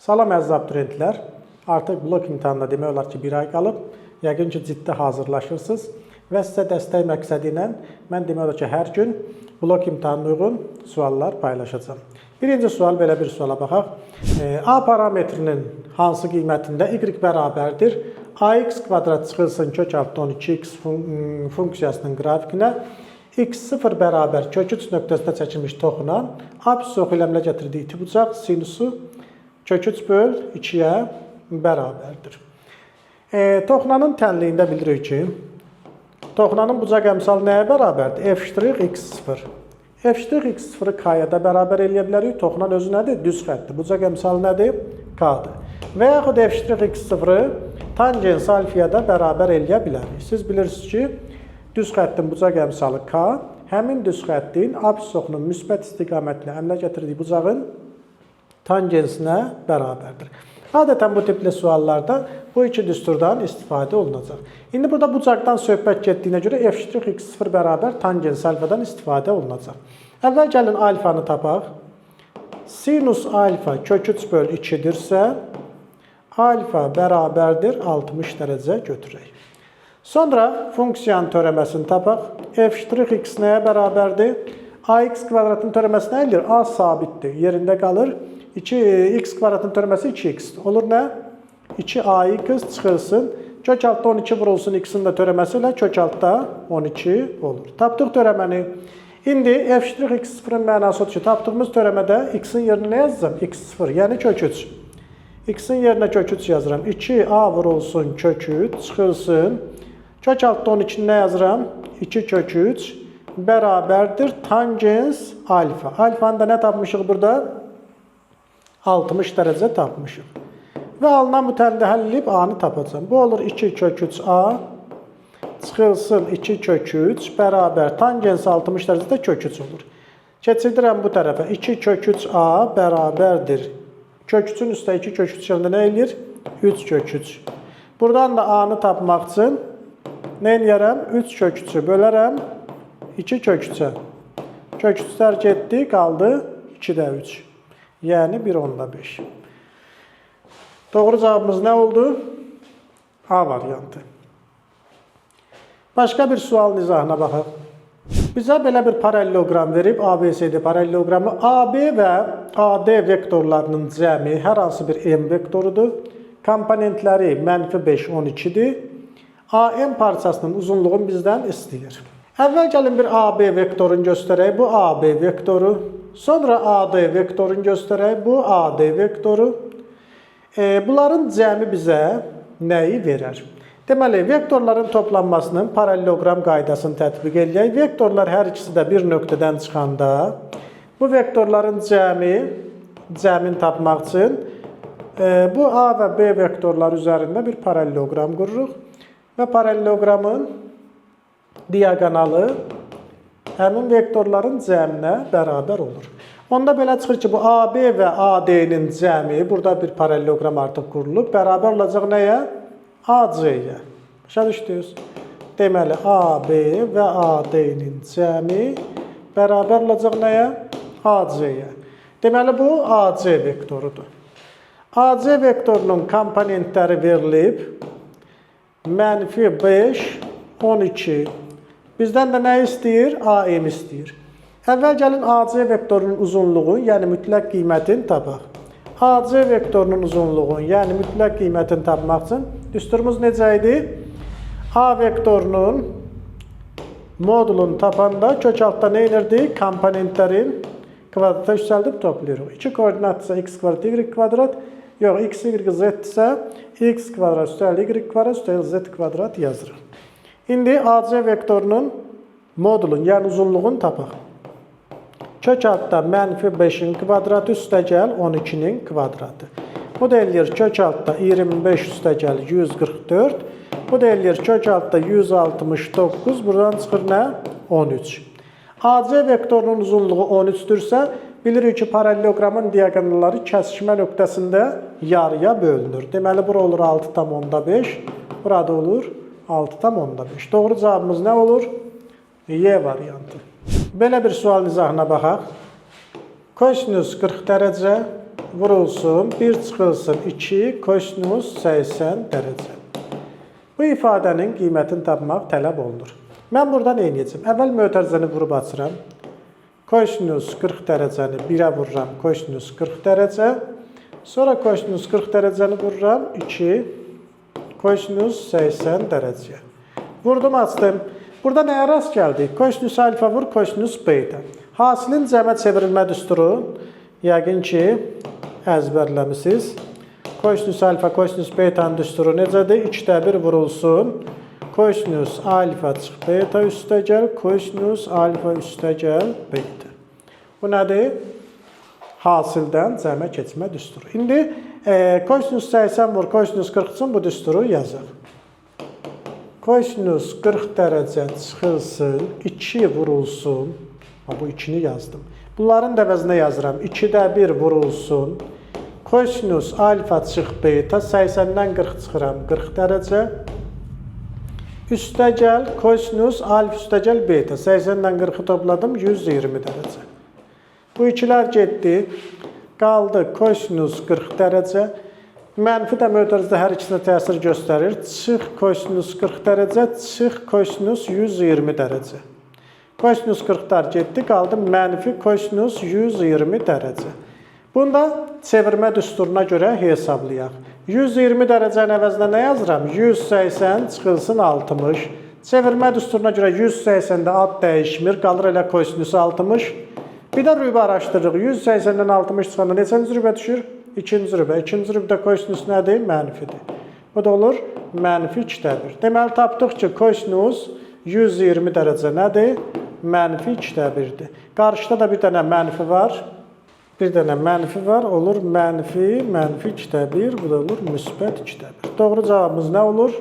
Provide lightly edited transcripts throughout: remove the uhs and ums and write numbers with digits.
Salam əziz abituriyentlər. Artıq blok imtahanına demək olar ki, bir ay qalıb. Yəqin ki, ciddi hazırlaşırsınız və sizə dəstək məqsədi ilə mən demək olar ki, hər gün blok imtahanına uyğun suallar paylaşacağam. Birinci sual belə bir suala baxaq. A parametrinin hansı qiymətində y bərabərdir? Ax kvadrat çıxılsın kök altda 12x funksiyasının qrafikinə x0 bərabər kök 3 nöqtəsində çəkilmiş toxunan absis oxu ilə əmələ gətirdiyi iti bucaq sinusu kök 3 böl 2-yə bərabərdir. Toxunanın tənliyində bilirik ki, toxunanın bucaq əmsalı nəyə bərabərdir? F' x0. F' x0-ı k-ya da bərabər eləyə bilərik. Toxunan özü nədir? Düz xəttdir. Bucaq əmsalı nədir? K-dır. Və yaxud f' x0-ı tangens alfaya da bərabər eləyə bilərik. Siz bilirsiniz ki, düz xəttin bucaq əmsalı K, həmin düz xəttin absis oxunun müsbət istiqamətinə əmələ gətirdiyi bucağın tangensinə bərabərdir. Adətən bu tipli suallarda bu iki düsturdan istifadə olunacaq. İndi burada bucaqdan söhbət getdiyinə görə f' x0 bərabər tangens alfadan istifadə olunacaq. Əvvəl gəlin alfanı tapaq. Sinus alfa kök 3 böl 2-dirsə, alfa bərabərdir 60 dərəcə götürək. Sonra funksiyanın törəməsini tapaq. F' x nəyə bərabərdir? Ax kvadratın törəməsi nə eləyir? A sabitdir, yerində qalır. 2x kvadratın törəməsi 2x. Olur nə? 2ax çıxılsın. Kök altda 12 vurulsun x-in də törəməsi ilə kök altda 12 olur. Tapdıq törəməni. İndi f' x0-ın mənası odur ki, tapdığımız törəmədə x-in yerinə nə yazacağam? x0, yəni kök 3. X-in yerinə kök 3 yazıram. 2a vurulsun kök 3 çıxılsın. Kök altda 12-ni nə yazıram? 2 kök 3 bərabərdir tangens alfa. Alfanı da nə tapmışıq burada? 60 dərəcə tapmışıq. Və alınan bu tənli həll edib A-nı tapacağam. Bu olur 2 kök 3A çıxılsın 2 kök 3 bərabər tangens 60 dərəcədə kök 3 olur. Keçirdirəm bu tərəfə. 2 kök 3A bərabərdir. Kök 3-ün üstə 2 kök 3 yerində nə eləyir? 3 kök 3. Buradan da A-nı tapmaq üçün nə eləyərəm? 3 kök 3-ü bölərəm 2 kök 3-ə. Kök 3-lər getdi, qaldı 2-də 3. Yəni 1.5. Doğru cavabımız nə oldu? A variantı. Başqa bir sualın izahına baxaq. Bizə belə bir paralleloqram verib, ABCD paralleloqramı. AB və AD vektorlarının cəmi hər hansı bir M vektorudur. Komponentləri mənfi 5, 12-dir. AM parçasının uzunluğunu bizdən istəyir. Əvvəl gəlin bir AB vektorunu göstərək. Bu AB vektoru. Sonra AD vektorunu göstərək. Bu AD vektoru. Bunların cəmi bizə nəyi verər? Deməli, vektorların toplanmasının paralleloqram qaydasını tətbiq eləyək. Vektorlar hər ikisi də bir nöqtədən çıxanda bu vektorların cəmini tapmaq üçün bu A və B vektorları üzərində bir paralleloqram qururuq və paralleloqramın diaqonalı həmin vektorların cəminə bərabər olur. Onda belə çıxır ki, bu AB və AD-nin cəmi, burada bir paralleloqram artıq qurulub, bərabər olacaq nəyə? AC-yə. Başa düşdünüz? Deməli, AB və AD-nin cəmi bərabər olacaq nəyə? AC-yə. Deməli, bu AC vektorudur. AC vektorunun komponentləri verilib. Mənfi 5, 12. Bizdən də nə istəyir? AM istəyir. Əvvəl gəlin AC vektorunun uzunluğunu, yəni mütləq qiymətini tapaq. AC vektorunun uzunluğunu, yəni mütləq qiymətini tapmaq üçün düsturumuz necə idi? A vektorunun modulunu tapanda kök altda nə edirdik? Komponentlərin kvadrata yüksəldib toplayırıq. 2 koordinatsa x kvadrat, y kvadrat, yox x, y, z isə x kvadrat üstəl y kvadrat üstəl z kvadrat yazırıq. İndi AC vektorunun modulun, yəni uzunluğunu tapaq. Kök altda mənfi 5-in kvadratı üstəgəl 12-nin kvadratı. Bu da eləyir kök altda 25 üstəgəl 144. Bu da eləyir kök altda 169. Buradan çıxır nə? 13. AC vektorunun uzunluğu 13-dürsə, bilirik ki, paralleloqramın diaqonalları kəsişmə nöqtəsində yarıya bölünür. Deməli, bura olur 6,5, burada olur 6,5. Doğru cavabımız nə olur? Y variantı. Belə bir sualın izahına baxaq. Kosinüs 40 dərəcə, vurulsun, 1 çıxılsın 2 kosinus 80 dərəcə. Bu ifadənin qiymətini tapmaq tələb olunur. Mən burada nə edəcəm? Əvvəl mötərizəni vurub açıram. Kosinus 40 dərəcəni 1-ə vururam, kosinus 40 dərəcə. Sonra kosinus 40 dərəcəni vururam, 2 kosinus 80 dərəcəyə. Vurdum, açdım. Burada nəyə rast gəldik? Kosinus alfa vur, kosinus beta. Hasilin cəmə çevrilmə düsturu yəqin ki, əzbərləmisiniz. Kosinus alfa, kosinus betanın düsturu necədir? 2-də 1 vurulsun. Kosinus alfa çıx beta üstə gəl, kosinus alfa üstə gəl beta. Bu nədir? Hasildən cəmə keçmə düsturu. İndi kosinus 80 vur, kosinus 40 üçün bu düsturu yazaq. Kosinus 40 dərəcə çıxılsın, 2 vurulsun. Ha, bu 2-ni yazdım. Bunların da əvəzinə yazıram. 2-də 1 vurulsun. Kosinus alfa çıx beta, 80-dən 40 çıxıram, 40 dərəcə. Üstə gəl, kosinus alfa üstə gəl beta. 80-dən 40-ı topladım, 120 dərəcə. Bu ikilər getdi. Qaldı kosinus 40 dərəcə. Mənfi də mötərizdə hər ikisinə təsir göstərir. Çıx kosinus 40 dərəcə, çıx kosinus 120 dərəcə. Kosinus 40-lar getdi, qaldı mənfi kosinus 120 dərəcə. Bunu da çevirmə düsturuna görə hesablayaq. 120 dərəcənin əvəzinə nə yazıram? 180 çıxılsın 60. Çevirmə düsturuna görə 180-də ad dəyişmir, qalır elə kosinus 60. Bir də rübə araşdırırıq. 180-dən 60 çıxanda neçənci rübə düşür? İkinci rübə. İkinci rübədə kosinus nədir? Mənfidir. Bu da olur mənfi 2-də 1. Deməli, tapdıq ki, kosinus 120 dərəcə nədir? Mənfi 2-də 1-dir. Qarşıda da bir dənə mənfi var. Bir dənə mənfi var. Olur mənfi, mənfi 2-də 1. Bu da olur müsbət 2-də 1. Doğru cavabımız nə olur?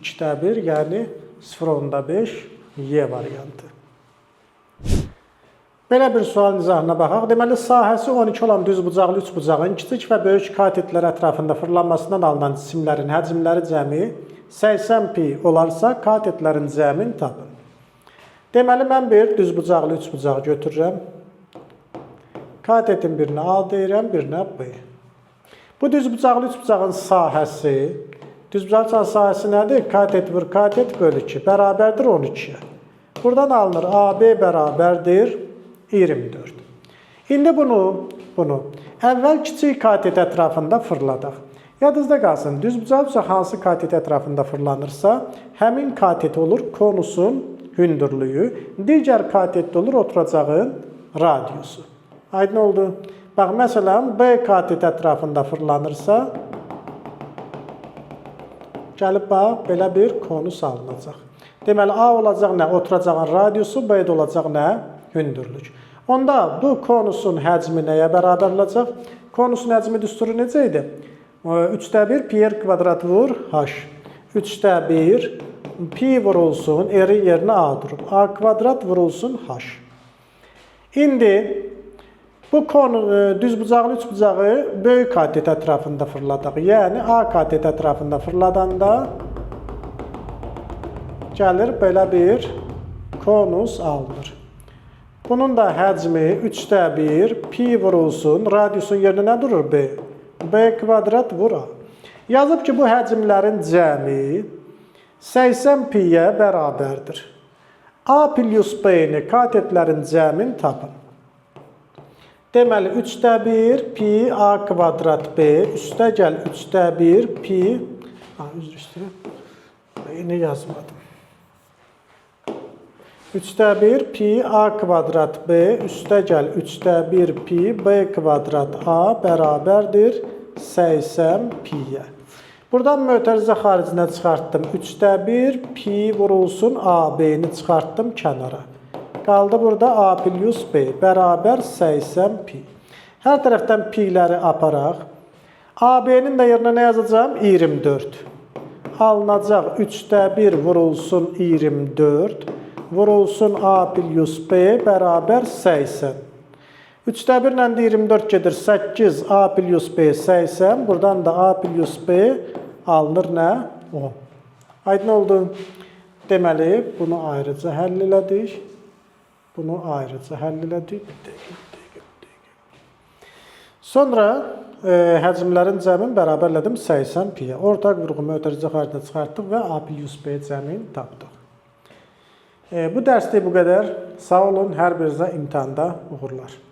2-də 1, yəni 0,5 Y variantı. Belə bir sual nizahına baxaq. Deməli, sahəsi 12 olan düzbucaqlı üçbucağın kiçik və böyük katetlər ətrafında fırlanmasından alınan cisimlərin həcmləri cəmi 80 pi olarsa, katetlərin cəmini tapın. Deməli, mən bir düzbucaqlı üçbucaq götürürəm. Katetin birinə A deyirəm, birinə B. Bu düzbucaqlı üçbucağın sahəsi, düzbucaqlı üçbucağın sahəsi nədir? Katet vur katet bölü 2 bərabərdir 12-yə. Buradan alınır AB bərabərdir 24. İndi bunu əvvəl kiçik katet ətrafında fırladaq. Yadınızda qalsın, düzbucaqlı üçbucaq hansı katet ətrafında fırlanırsa, həmin katet olur konusun hündürlüyü, digər katetdə olur oturacağın radiusu. Aydın oldu? Bax, məsələn, B katet ətrafında fırlanırsa, gəlib bax, belə bir konus alınacaq. Deməli, A olacaq nə? Oturacağın radiusu, B də olacaq nə? Hündürlük. Onda bu konusun həcmi nəyə bərabər olacaq? Konusun həcmi düsturu necə idi? 3-də 1 pi r kvadrat vur h. 3-də 1 pi vurulsun, r-in yerinə a durub. A kvadrat vurulsun h. İndi bu konu düzbucaqlı üçbucağı böyük katet ətrafında fırladaq. Yəni A katet ətrafında fırladanda gəlir belə bir konus alınır. Bunun da həcmi 3-də 1 pi vurulsun. Radiusun yerinə nə durur? B. B kvadrat vur A. Yazıb ki, bu həcmlərin cəmi 80 pi-yə bərabərdir. A plus B-ni katetlərin cəmini tapın. Deməli, 3-də 1 pi A kvadrat B üstə gəl 3-də 1 pi... Üzr istəyirəm. B-ni yazmadım. 3-də 1 pi A kvadrat B üstə gəl 3-də 1 pi B kvadrat A bərabərdir 80 pi-yə. Buradan mötərizə xaricinə çıxartdım. 3-də 1 pi vurulsun A-B-ni çıxartdım kənara. Qaldı burada A plus B bərabər 80 pi. Hər tərəfdən pi'ləri aparaq. AB-nin də yerinə nə yazacağam? 24. Alınacaq 3-də 1 vurulsun 24. Vurulsun A plus B bərabər 80. 3-də 1 ilə də 24 gedir. 8 A plus B 80. Buradan da A plus B alınır nə? 10. Aydın oldu. Deməli, bunu ayrıca həll elədik. Bunu ayrıca həll elədik. Bir dəqiqə, bir dəqiqə, bir dəqiqə. Sonra həcmlərin cəmin bərabərlədim 80 pi-yə. Ortaq vurğu mötərizə xaricinə çıxartdıq və A plus B cəmin tapdıq. Bu dərsdə bu qədər. Sağ olun, hər birinizə imtahanda uğurlar.